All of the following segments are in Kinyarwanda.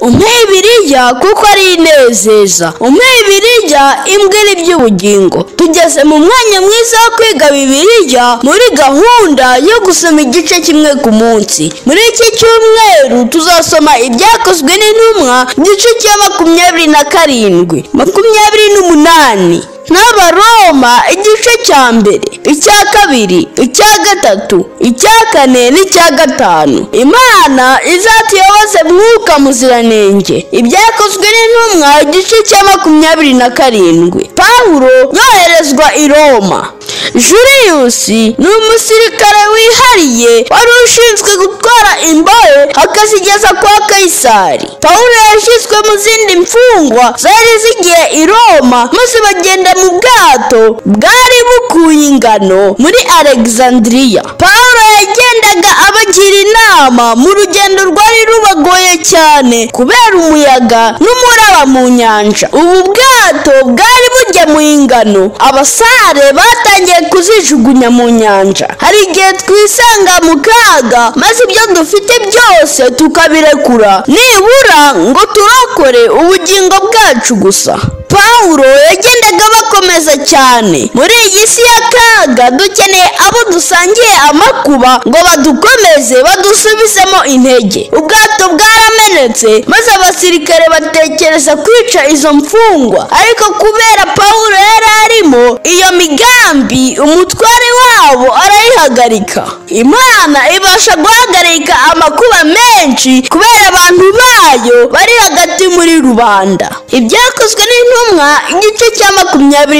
Umpe Bibiliya kuko ari inezeza, umpe Bibiliya imbwira iby'ubugingo. Tugeze mu mwanya mwiza wo kwiga Bibiliya muri gahunda yo gusoma igice kimwe ku munsi. Muri iki cyumweru tuzasoma Ibyakozwe n'Intumwa igice cya 27, 28 n'Abaroma igice cya mbere, icya kabiri, icya gatatu, icya kane n'icya gatanu. Imana izatuyoboze Mwuka Muziranenge. Ibyakozwe n'Intumwa igice cya 27. Pawulo yoherezwa i Roma. Julius ni umusirikare wihariye wari ushinzwe gutwara imbohe akazigeza kwa Kayisari. Pawulo yashyizwe mu zindi mfungwa zari zigiye i Roma, maze bagenda mu bwato bwari bukuye ingano muri Alexandria. Pawulo yagendaga abagira inama mu rugendo rwari rubagoye cyane kubera umuyaga n'umuraba mu nyanja. Ubu bwato bwari bugemuye ingano, abasare batangiye kuzijugunya mu nyanja. Hari igihe twisanga mu kaga maze ibyo dufite byose tukabirekura, nibura ngo turokore ubugingo bwacu gusa. Pawulo yagendaga bakomeza cyane. Muri iyi si y'akaga dukeneye abo dusangiye amakuba ngo badukomeze, badusubizemo intege. Ubwato bwaramenetse maze abasirikare batekereza kwica izo mfungwa, ariko kubera Pawulo yari arimo iyo migambi, umutware wabo arayihagarika. Imana ibasha guhagarika amakuba menshi kubera abantu bayo bari hagati muri rubanda. Ibyakozwe n'Intumwa igice cya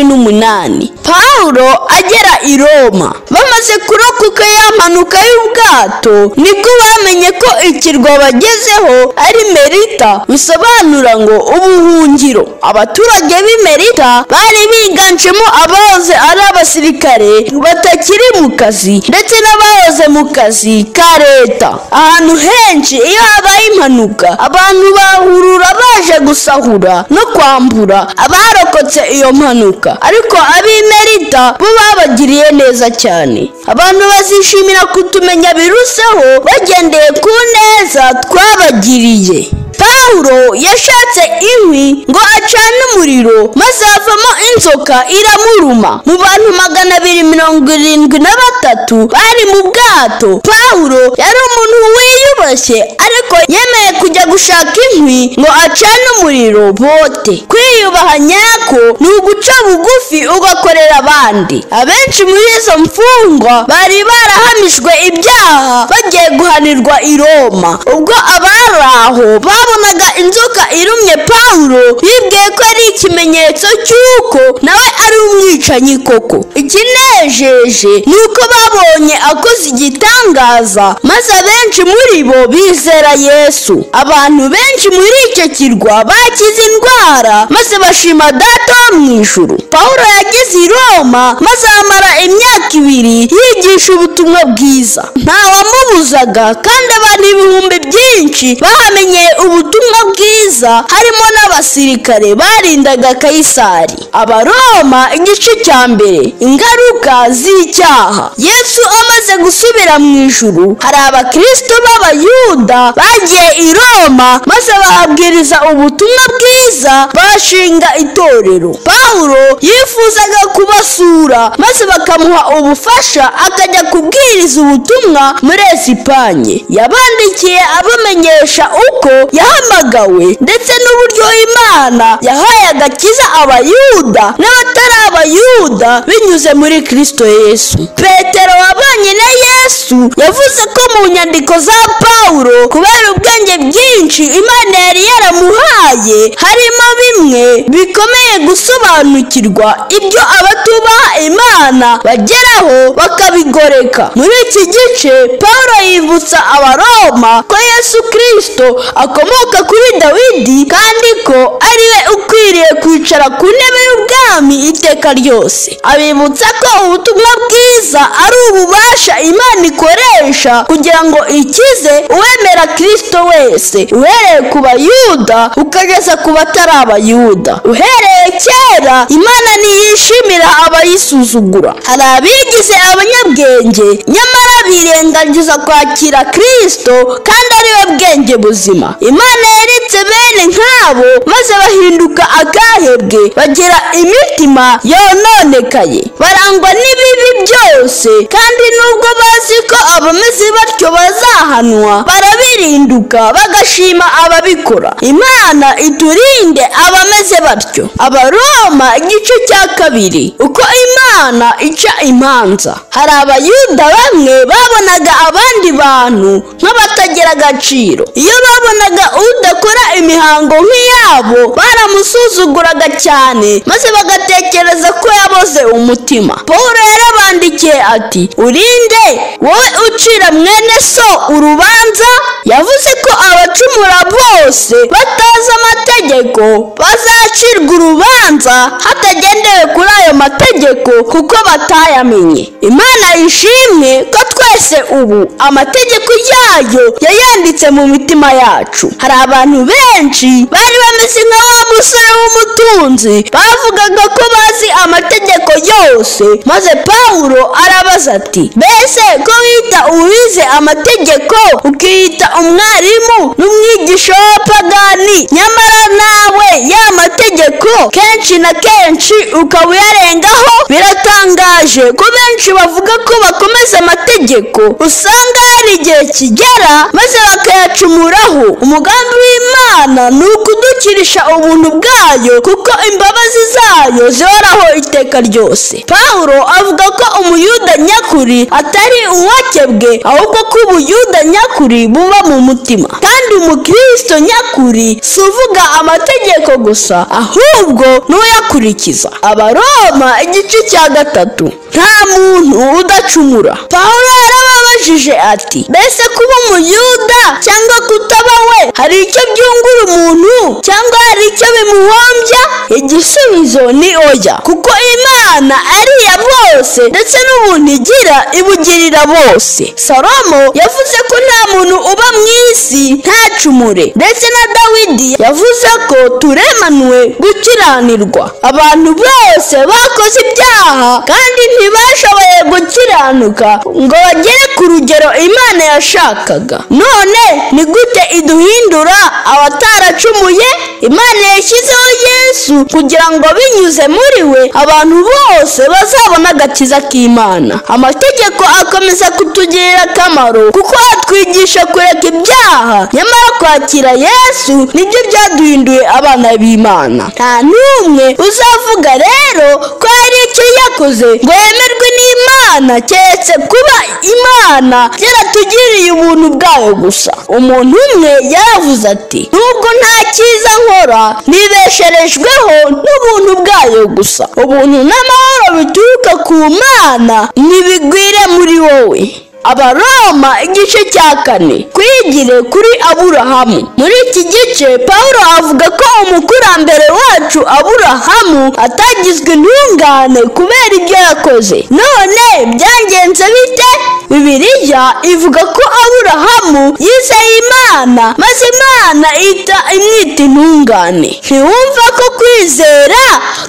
28. Pawulo agera i Roma. Bamaze kurokoka ya mpanuka y'ubwato, nibwo bamenye ko ikirwa bagezeho ari Melita, bisobanura ngo ubuhungiro. Abaturage b'i Melita bari biganjemo abahoze ari abasirikare batakiri mu kazi ndetse n'abahoze mu kazi ka leta. Ahantu henshi iyo habaye impanuka, abantu bahurura baje gusahura no kwambura abarokotse iyo mpanuka, ariko ab'i Melita bo babagiriye neza cyane. Abantu bazishimira kutumenya biruseho bagendeye ku neza twabagiriye. Pawulo yashatse inkwi ngo acane umuriro, maze havamo inzoka iramuruma. Mu bantu 273 bari mu bwato, Pawulo yari umuntu wiyubashye, ariko yemeye kujya gushaka inkwi ngo acane umuriro bote. Kwiyubaha nyako ni uguca bugufi ugakorera abandi. Abenshi muri izo mfungwa bari barahamijwe ibyaha bagiye guhanirwa i Roma. Ubwo abari aho babonaga inzoka irumye Pawulo, bibwiye ko ari ikimenyetso cy'uko nawe ari umwicanyi koko. Ikinejeje ni uko babonye akoze igitangaza, maze abenshi muri bo bizera Yesu. Abantu benshi muri icyo kirwa bakize indwara maze bashima Data wo mu ijuru. Pawulo yageze i Roma maze amara imyaka 2 yigisha ubutumwa bwiza. Ntawamubuzaga, kandi abantu ibihumbi byinshi bahamenyeye ubutumwa bwiza, harimo n'abasirikare barindaga Kayisari. Abaroma igice cya mbere. Ingaruka z'icyaha. Yesu amaze gusubira mu ijuru, hari abakristo b'Abayuda bagiye i Roma maze bahabwiriza ubutumwa bwiza, bashinga itorero. Pawulo yifuzaga kubasura maze bakamuha ubufasha akajya kubwiriza ubutumwa muri Esipanye. Yabandikiye abamenyesha uko yahamagawe ndetse n'uburyo Imana yahaye agakiza Abayuda n'abatari Abayuda binyuze muri Kristo Yesu. Petero wabanye na Yesu yavuze ko mu nyandiko za Pawulo, kubera ubwenge bwinshi Imana yari yaramuhaye, harimo bimwe bikomeye gusobanukirwa ibyo abatubaha Imana bageraho bakabigoreka. Muri iki gice Pawulo yibutsa Abaroma ko Yesu Kristo akomoka kuri Dawidi, kandi ko ari we ukwiriye kwicara ku ntebe y'ubwami iteka ryose. Abibutsa ko ubutumwa bwiza ari ububasha Imana ikoresha kugira ngo ikize uwemera Kristo wese, uhereye ku Bayuda ukageza ku batari Abayuda. Uhereye kera Imana ntiyishimira abayisuzugura. Hari abigize abanyabwenge nyamara birengagiza kwakira Kristo kandi ari we bwenge buzima. Imana yari yaretse bene nk'abo maze bahinduka akahebwe, bagira imitima yononekaye, barangwa n'ibibi byose, kandi nubwo bazi ko abameze batyo bazahanwa, barabirinduka bagashima ababikora. Imana iturinde abameze batyo. Abaroma igice cya 2. Uko Imana ica imanza. Hari Abayuda bamwe babonaga abandi bantu nk'abatagira agaciro. Iyo babonaga udakora imihango nk'iyabo, baramusuzuguraga cyane, maze bagatekereza ko yaboze umutima. Pawulo yarabandikiye ati: urinde wowe ucira mwene so urubanza. Yavuze ko abacumura bose batazi amategeko bazacirwa urubanza hatagendewe kuri ayo mategeko, kuko batayamenye. Imana ishimwe ko twese ubu amategeko yayo yayanditse mu mitima yacu. Hari abantu benshi bari bameze nka wa musore w'umutunzi, bavugaga ko bazi amategeko yose, maze Pawulo arabaza ati: mbese ko wita uwize amategeko ukiyita umwarimu n'umwigisha w'abapagani, nyamara nawe ya mategeko kenshi na kenshi ukaba uyarengaho? Biratangaje ko benshi bavuga ko bakomeza amategeko, usanga hari igihe kigera maze bakayacumuraho. Umugambi w'Imana ni ukudukirisha ubuntu bwayo, kuko imbabazi zayo zihoraho iteka ryose. Pawulo avuga ko Umuyuda nyakuri atari uwakebwe, ahubwo ko Ubuyuda nyakuri buba mu mutima. Kandi Umukristo nyakuri si uvuga amategeko gusa, ahubwo n'uyakurikiza. Abaroma igice cya 3. Nta muntu udacumura. Pawulo yarababajije ati: mbese kuba Umuyuda cyangwa kutaba we hari icyo byungura umuntu, cyangwa hari icyo bimuhombya? Igisubizo ni oya, kuko Imana ari iya bose, ndetse n'ubuntu igira ibugirira bose. Salomo yavuze ko nta muntu uba mu isi ntacumure, ndetse na Dawidi yavuze ko turemanwe gukiranirwa. Abantu bose bakoze ibyaha kandi ntibashoboye gukiranuka ngo bagere ku rugero Imana yashakaga. None ni gute iduhindura abataracumuye? Imana yashyizeho Yesu kugira ngo binyuze muri we abantu bose bazabona agakiza k'Imana. Amategeko akomeza kutugirira akamaro kuko atwigisha kureka ibyaha, nyamara kwakira Yesu nibyo byaduhinduye abana b'Imana. Nta n'umwe uzavuga rero ko hari icyo yakoze ngo yemerwe n'Imana, keretse kuba Imana yaratugiriye ubuntu bwayo gusa. Umuntu umwe yaravuze ati: nubwo nta cyiza nkora, nibesherejweho n'ubuntu bwayo gusa. Ubuntu n'amahoro bituruka ku Mana nibigwire muri wowe. Abaroma igice cya 4. Kwigire kuri Aburahamu. Muri iki gice Pawulo avuga ko umukurambere wacu Aburahamu atagizwe intungane kubera ibyo yakoze. None byagenze bite? Bibiliya ivuga ko Aburahamu yizeye Imana, maze Imana ihita imwita intungane. Ntiwumva ko kwizera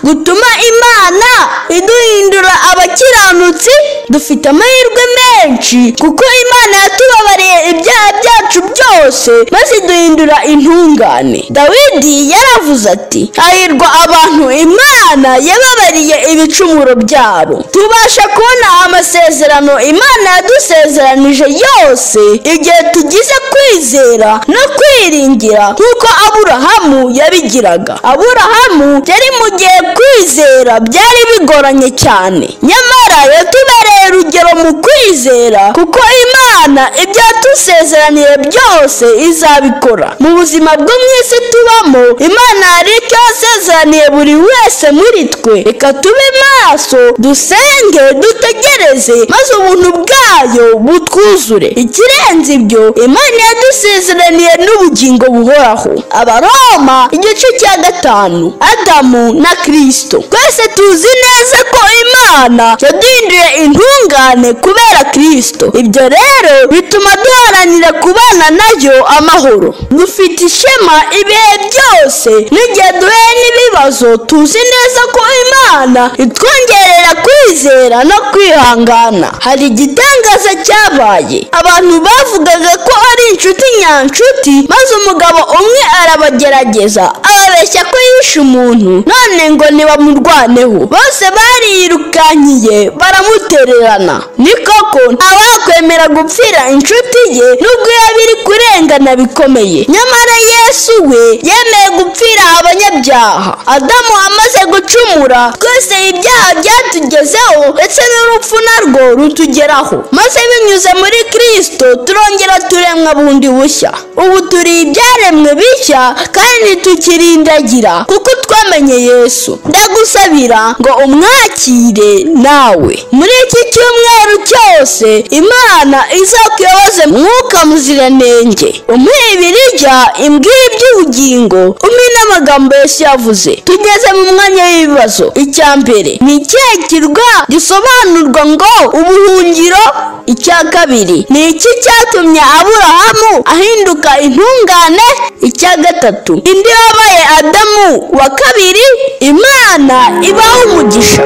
gutuma Imana iduhindura abakiranutsi? Dufite amahirwe menshi kuko Imana yatubabariye ibyaha byacu byose maze iduhindura intungane. Dawidi yaravuze ati: hahirwa abantu Imana yababariye ibicumuro byabo. Tubasha kubona amasezerano Imana yadusezeranije yose igihe tugize kwizera no kwiringira nk'uko Aburahamu yabigiraga. Aburahamu yari mu gihe kwizera byari bigoranye cyane, nyamara yatubereye urugero mu kwizera, kuko Imana ibyo yatusezeraniye byose izabikora. Mu buzima bwo mu isi tubamo, Imana hari icyo yasezeraniye buri wese muri twe. Reka tube maso, dusenge, dutegereze, maze ubuntu bwayo butwuzure. Ikirenze ibyo, Imana yadusezeraniye n'ubugingo buhoraho. Abaroma igice cya 5. Adamu na Kristo. Twese tuzi neza ko Imana Imana yaduhinduye intungane kubera Kristo. Ibyo rero bituma duharanira kubana nayo amahoro. Dufite ishema ibihe byose n'igihe duhuye n'ibibazo, tuzi neza ko Imana itwongerera kwizera no kwihangana. Hari igitangaza cyabaye. Abantu bavugaga ko ari inshuti nyanshuti, maze umugabo umwe arabagerageza, ababeshya ko yishe umuntu, none ngo ntibamurwaneho. Bose bariyirukankiye baramutererana. Ni koko ntawakwemera gupfira inshuti ye nubwo yaba iri kurengana bikomeye. Nyamara Yesu we yemeye gupfira abanyabyaha. Adamu amaze gucumura, twese ibyaha byatugezeho, ndetse n'urupfu narwo rutugeraho. Maze binyuze muri Kristo turongera turemwa bundi bushya. Ubu turi ibyaremwe bishya kandi tukirindagira kuko twamenye Yesu. Ndagusabira ngo umwakire nawe. Muri iki cyumweru cyose Imana izakuyoboze Mwuka Muziranenge. Umuhe ibirya, imbwire iby'ubugingo, umpe n'amagambo Yesu yavuze. Tugeze mu mwanya w'ibibazo. Icya mbere ni ikihe kirwa gisobanurwa ngo ubuhungiro? Icya kabiri ni iki cyatumye Aburahamu ahinduka intungane? Icya gatatu, indi wabaye Adamu wa kabiri? Imana ibaha umugisha.